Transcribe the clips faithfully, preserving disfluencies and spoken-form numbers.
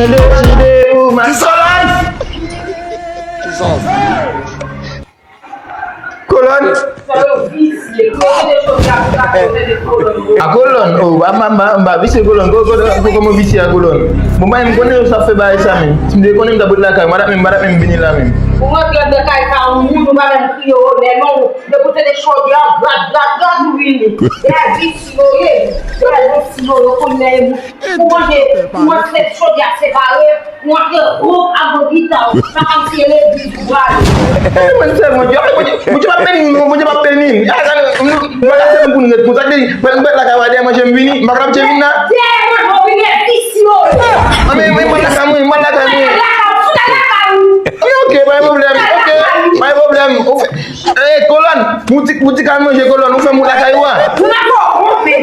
Kolòn. Kolòn. A kolòn, o, m pa, m pa, m pa visye kolòn. Ko-, ko-, ko-, kòman visye a kolòn? Bon, mwen, m konnen yo sa fè bagay sa menm. Si m te konnen, m t ap ret lakay mwen, m pa t ap menm, m pa t ap menm vini la menm. Ou rantre anndan kay sa, ou moun, ou pa menm kriye onè non, depi w tande chodyè a, gad, gad, gad, ou vini. E a visye yo ye, e a visye yo, yo konn lè e moun. Pou manje, pou manje, chodyè a separe, pou antre gwoup ak gwo gita w, sa kòmsi e legliz ou prale. Mwen sèlman, Bondye, Bondye, Bondye p ap beni m, non, Bondye p ap beni m. A, sa, nou, nou, nou pa ka fè m pou n ret konsa, li, mwen, mwen lakay w a dèyè manje m vini, m pa kapab vin la. Dèyè manje w vini, visye w. A, men, men, mwen lakay mwen, mwen lakay mwen. Lakay w, lakay w. A, men, oke, pa gen pwoblèm, oke, pa gen pwoblèm. Ou fè, e, kolòn, boutik, boutik al manje kolòn, ou fè m lakay ou a. Ou pa fè w kont, men.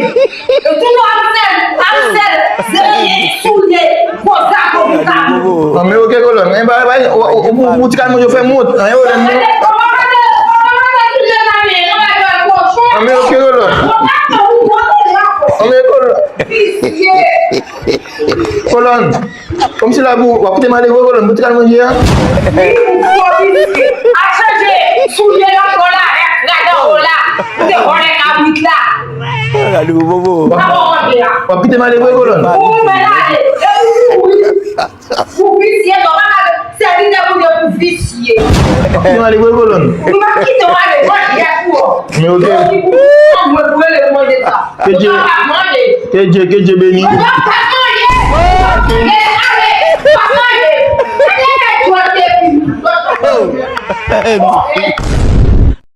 Yo toujou ap sèl, ap sèl, zeye, souye, gwo zago pou zago. An, men oke, kolòn. Men, bay, bay, ou, ou, ou, ou ti kal manje, ou fè m wont. An, yo, lè m. An, men oke, kolòn. An, men kolòn. Kolòn. Kòmsi la pou, w ap kite m ale vre, kolòn, pou ti kal manje a? Wi, ou fò visye. Al chanje soulye nan kò la, rèk rada w la. Ou te vòlè kabrit la. Gade pou bobo. W ap, w ap kite m ale vre, kolòn? Ou mèt ale. E ou kouri. Ou visye, non, pa ka sèvitè Bondye pou visye. W ap kite m ale vre, kolòn? Ou pa kite w ale, mwen jèt ou. Men oke. Ou ki pou mwen pou rele manje sa. Ke Dye, ke Dye, ke Dye beni.